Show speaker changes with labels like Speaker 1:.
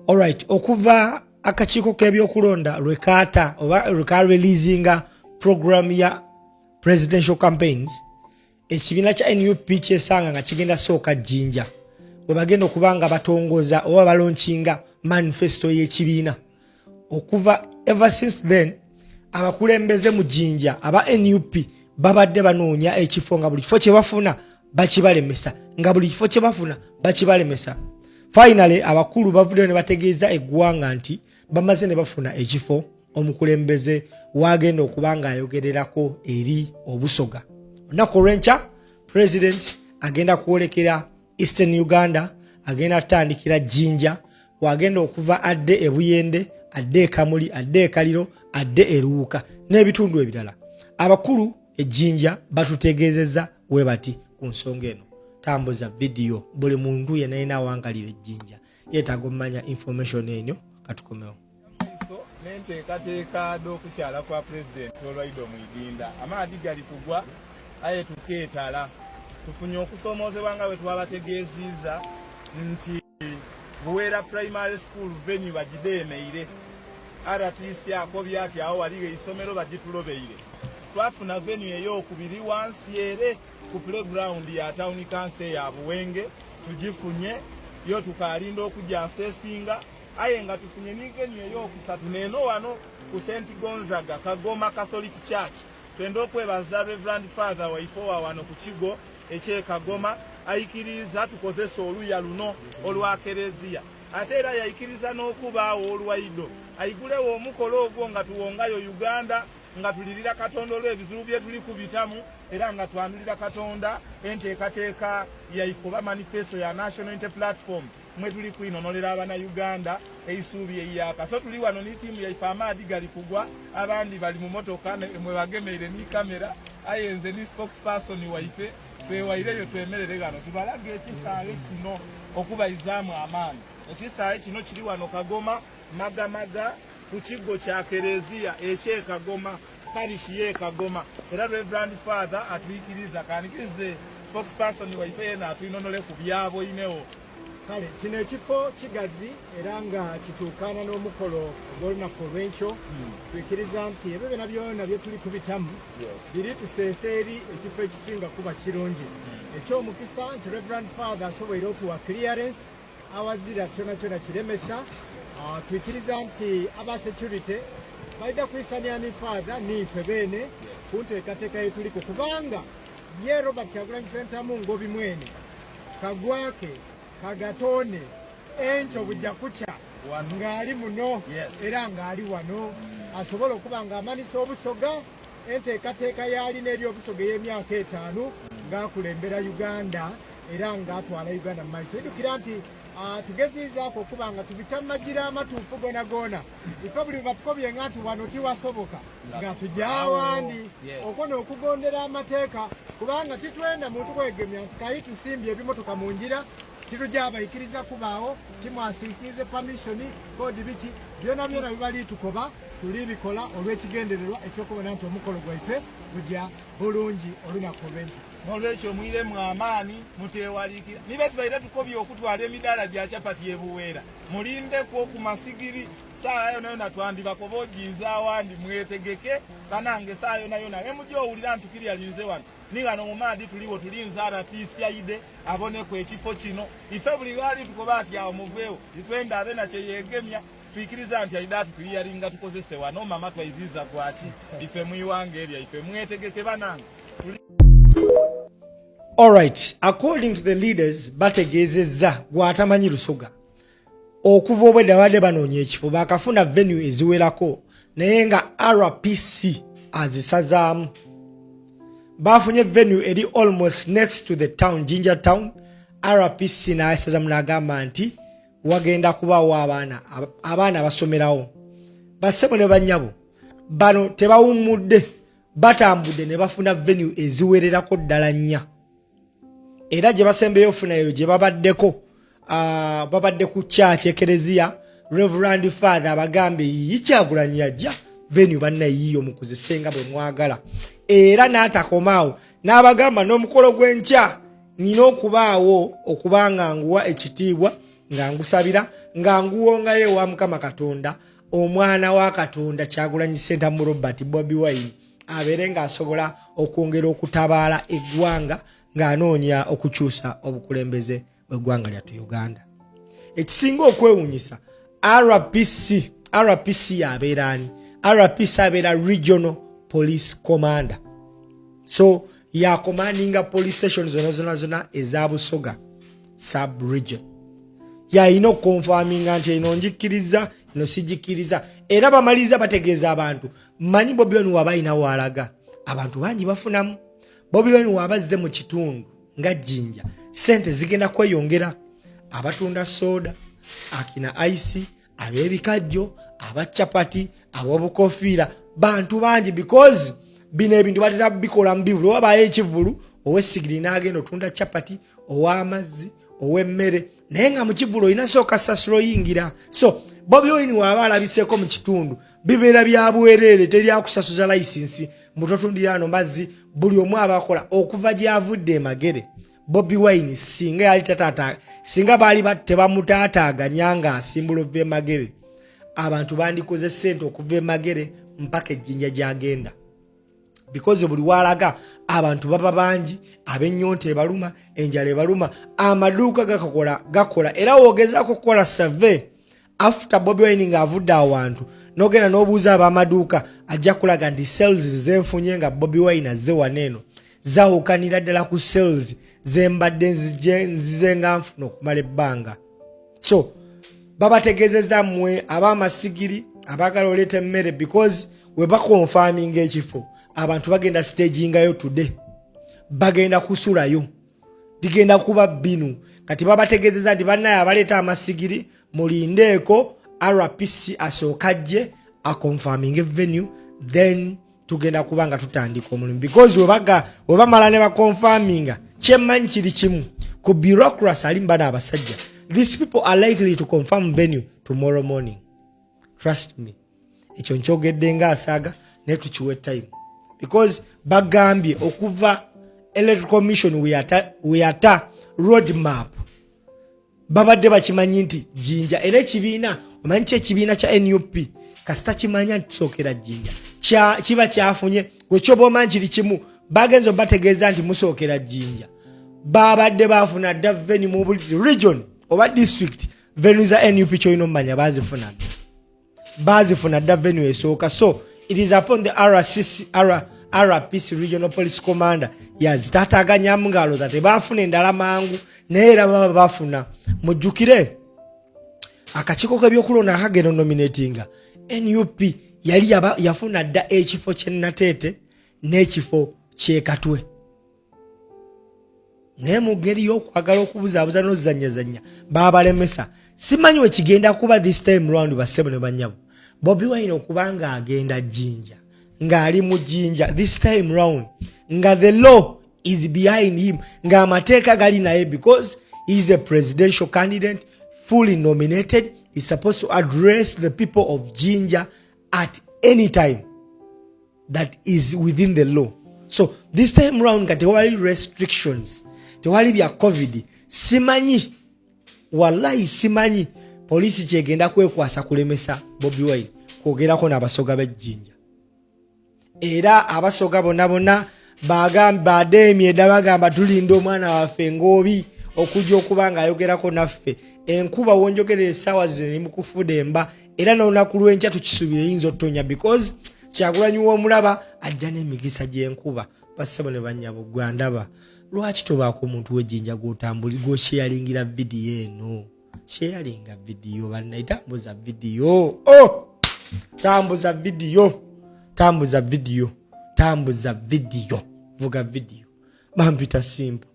Speaker 1: Alright, okuva akakiiko k'ebyokulonda lwe kaata oba lwe kareleasinga program ya presidential campaigns, ekibiina kya NUP kyesanga nga kigenda sooka Jjinja, we bagenda okuba nga batongoza oba balaunchinga manifesto y'ekibiina. Okuva ever since then, abakulembeze mu Jjinja aba NUP babadde banoonya ekifo, nga buli kifo kye bafuna bakibalemesa, nga buli kifo kye bafuna bakibalemesa. Finally, abakulu bavuddeyo ne bategeeza eggwanga nti bamaze ne bafuna ekifo omukulembeze wagenda okuba ng'ayogererako eri Obusoga. Olunaku olw'enkya President agenda kwolekera Eastern Uganda, agenda kutandikira Jjinja, wagenda okuva adde Ebuyende, adde Ekamuli, adde Ekaliro, adde Eruwuka n'ebitundu ebirala. Abakulu Ejjinja batutegeezezza we bati ku nsonga eno. Tambuza vidiyo, buli muntu yenna yina awangalira Ejjinja yeetaaga omumanya information eno. Katukomewo.
Speaker 2: N'enteekateeka dh'okukyala kwa Pulezidenti olwaido mu Idinda, amaadhi gali kugwa aye tukeetala. Tufunye okusoomoozebwa nga bwe twabategeeziiza nti Buweera Primary School venue bagidheemeire. RPC akobye ati awo ghaligho eisomero bagitulobeire. Twafuna venue ey'okubiri wansi ere ku playground ya Town Council eya Buwenge, tugifunye yo, tukaalinda okugya nsesinga, aye nga tufunye ni venue ey'okusatu neeno wano ku St Gonzaga Kagoma Catholic Church. Twenda okwebaza Reverend Father waife owa wano ku kigo eky'e Kagoma aikiriiza tukozese oluya luno olwa Kereziya, ate era yaikiriza n'okubaawo olwaido aigulewo omukolo ogwo nga tuwongayo Uganda, nga tulirira Katonda olw'ebizibu bye tuli kubitamu, era nga twanulira Katonda enteekateeka yaife oba manifesto ya National Unity Platform mwe tuli kwinonolera abana Uganda eisuubi eiyaka. So tuli wano ni tiimu yaife, amaadhi gali kugwa, abandi bali mu motoka mwe bagemeire ni kamera, aye nze ni spokesperson waife twewaireyo twemerere ghano tubalage ekisaawe kino okubaizaamu amaani. Ekisaawe kino kiri wano Kagoma Magamaga ku kigo kya Kereziya eky'e Kagoma, parish y'e Kagoma, era Reverend Father atwikiriza. Kanikirize spokesperson waife yena atwinonole ku byaboinewo.
Speaker 3: Kale kino ekifo kigazi era nga kituukaana n'omukolo ogw'olunaku olw'enkyo. Twikiriza nti ebyo byona byona bye tuli kubitamu biri tuseesa eri ekifo ekisinga kuba kirungi. Eky'omukisa nti Reverend Father asoboire otuwa clearance awazira kyona kyona kiremesa. Twikiriza nti aba security baida kwisania ni Father niife beene ku nteekateeka yetuliku, kubanga ye Robert Kyagulanyi Ssentamu Ngobi mwene kagwake kagatone enkyo bujja kukya ng'ali muno era ng'ali wano asobola okuba ng'amanisa Obusoga enteekateeka yaalina eri Obusoga ey'emyaka 5 ng'akulembera Uganda era ng'atwala Uganda mu maiso. Idukira nti tugeziizaako okuba nga tubita mu magira amatuufu gona gona. Ife buli batukobye nga nti wano tiwasoboka, nga tujawandi okwo n'okugondera amateeka, kubanga titwenda muntu kwegemya nti kayi tusimbye ebimotoka mu ngira, titujja baikiriza kubaawo, timwasiikiize permission kodi biki byona byona bibali tukoba tulibikola olw'ekigendererwa eky'okubona nti omukolo gwaife gujja bulungi olunaku olw'enkyo.
Speaker 2: N'olwekyo mwiremu amaani, muteewaliikira. Nibe tubaire tukobye okutwala emidaala gya chapati ebuweera, mulindeku okumasigiri saawa yona yona twandibakoba ogiiza awandi. Mwetegeke banange, saawa yona yona emujja owulira ntukiryalinze wano ni ghano mu maadhi tuliwo tulinze RPC aide aboneku ekifo kino. Ife buli lwali tukoba ati awo muveewo, titwenda abe na kyeyegemya. Twikiriza nti aida atukiriyaringa tukozese wano. Mama twaiziiza gwaki ife mwiwanga erya ife. Mwetegeke banange.
Speaker 1: Alright, according to the leaders, bategeezezza gw'atamanyi Lusoga, okuva obwedda babadde banoonya ekifo, bakafuna venue eziwerako naye nga RPC azisazaamu. Bafunye venue eri almost next to the town, Jinja Town. RPC n'asazamu n'agamba nti wagenda kubaawo abaana abasomerawo. Bassebo ne bannyabo, bano tebawummudde, batambudde ne bafuna venue eziwererako ddala nnya, era gye basembeyo ofunayo gye babaddeko, babadde ku church ekereziya. Reverend Father abagambe yiyi Kyagulanyi yajja venue bannayiiyo mukozese nga bwe mwagala, era n'atakomaawo n'abagamba n'omukolo gw'enkya nina okubaawo okubanga nguwa ekitiibwa. Nga ngusabira, nga nguwongayo ewa Mukama Katonda, omwana wa Katonda Kyagulanyi Ssentamu Robert Bobi Wine abeere ng'asobola okwongera okutabaala eggwanga ng'anoonya okukyusa obukulembeze bw'eggwanga lyattu Uganda. Ekisinga okwewunyisa, RPC, RPC yabeera ani? RPC abeera Regional Police Commander, so yakomandinga police station zona zona zona eza Busoga sub region. Yalina okukonfaminga nti eno njikkiriza, eno sigikkiriza. Era bamaliriza bategeeza abantu, manyi Bobi Wine waba alina waalaga, abantu bangi bafunamu. Bobi Wine waba azze mu kitundu nga Jjinja, sente zigenda kweyongera. Abatunda soda, akina ice, ab'ebikajjo, aba chapati, ab'obukofiira, bantu bangi, because bino ebintu batera bikola mu bivulu. Wabaayo ekivulu, ow'essigiri n'agenda otunda chapati, ow'amazzi, ow'emmere, naye nga mu kivulu olina sooka sasula oyingira. So Bobi Wine waaba alabiseeko mu kitundu, bibeera bya bwereere, teryakusasuza layisinsi mutotundira ano mazzi. Buli omu aba akola okuva gy'avudde emagere. Bobi Wine singa yali tatata, singa baali tebamutaataaganya ng'asimbula okuva emagere, abantu bandikoze ssente okuva emagere mpaka ejjinja gy'agenda, because buli walaga abantu baba bangi, ab'ennyonta ebaluma, enjala ebaluma, amaduuka gakakola gakola. Era wogezaako okukola survey after Bobi Wine ng'avudde awantu, n'ogenda n'obuuza ab'amaduuka, ajja kulaga nti sales zenfunye nga Bobi Wine azze wano eno zawukanira ddala ku sales zembadde nzize nga nfuna okumala ebbanga. So babategeezeza mmwe ab'amasigiri abaagala oleeta emmere, because we bakonfaminga ekifo, abantu bagenda stagingayo today, bagenda kusulayo, ligenda kuba binu. Kati babategeezeza nti bannaye abaleeta amasigiri, mulindeeko RPC asooka ajje akonfaminga venue, then tugenda kuba nga tutandika omulimu, because webaga webamala ne bakonfaminga, kyemmanyi kiri kimu, ku bureaucracy ali mbana abasajja, these people are likely to confirm venue tomorrow morning. Trust me, ekyo nkyogedde nga asaaga, naye tukiwe time, because bagambye okuva Electoral Commission weyata road map, babadde bakimanyi nti Jjinja. Era ekibiina, omanyi ki, ekibiina kya NUP kasita kimanya nti tusookera Jjinja, kiba kyafunye. Gwekyoba omanyi kiri kimu, bagenza obategeeza nti musookera Jjinja, babadde bafuna dda venue mu buli region oba district. Venue za NUP, kyolina omumanya, bazifuna dda, bazifuna dda venue esooka. So it is upon the RCC, RPC, Regional Police Commander, yazitataganyamu ng'alowooza tebafuna endala mangu, naye era baba bafuna. Mujjukire akakiiko k'ebyokulonda akagenda nominatinga NUP, yali yafuna dda ekifo kyenateete n'ekifo kyekatwe, naye mu ngeri y'okwagala okubuzaabuza n'ozanyazanya babalemesa. Simanyi we kigenda kuba this time round. Bassebo ne banyabo, Bobi Wine okuba nga agenda Jjinja, ng'ali mu Jjinja this time round, nga the law is behind him, ng'amateeka gali naye, because he is a presidential candidate fully nominated, is supposed to address the people of Jinja at any time that is within the law. So this time round nga tewali restrictions, tewali bya COVID, simanyi, wallahi simanyi poliisi kyegenda kwekwasa kulemesa Bobi Wine kwogerako n'abasoga b'ejjinja. Era abasoga bonna bonna badeemye dda, bagamba tulinda omwana waffe ng'obi okujja okuba ng'ayogerako naffe. Enkuba wonjogerera essaawa zino eri mu kufudemba, era n'olunaku lw'enkya tukisuubira eyinza otonya, because Kyagulanyi w'omulaba ajja n'emikisa gy'enkuba. Bassebo ne bannyabo, gwandaba, lwaki tobaako omuntu w'ejjinja gw'otambuli gw'osheyalingira vidiyo eno? Sheyalinga vidiyo, bannaye, tambuza vidiyo. Oh! Tambuza vidiyo, tambuza vidiyo, tambuza vidiyo, vuga vidiyo. Bampita Simple.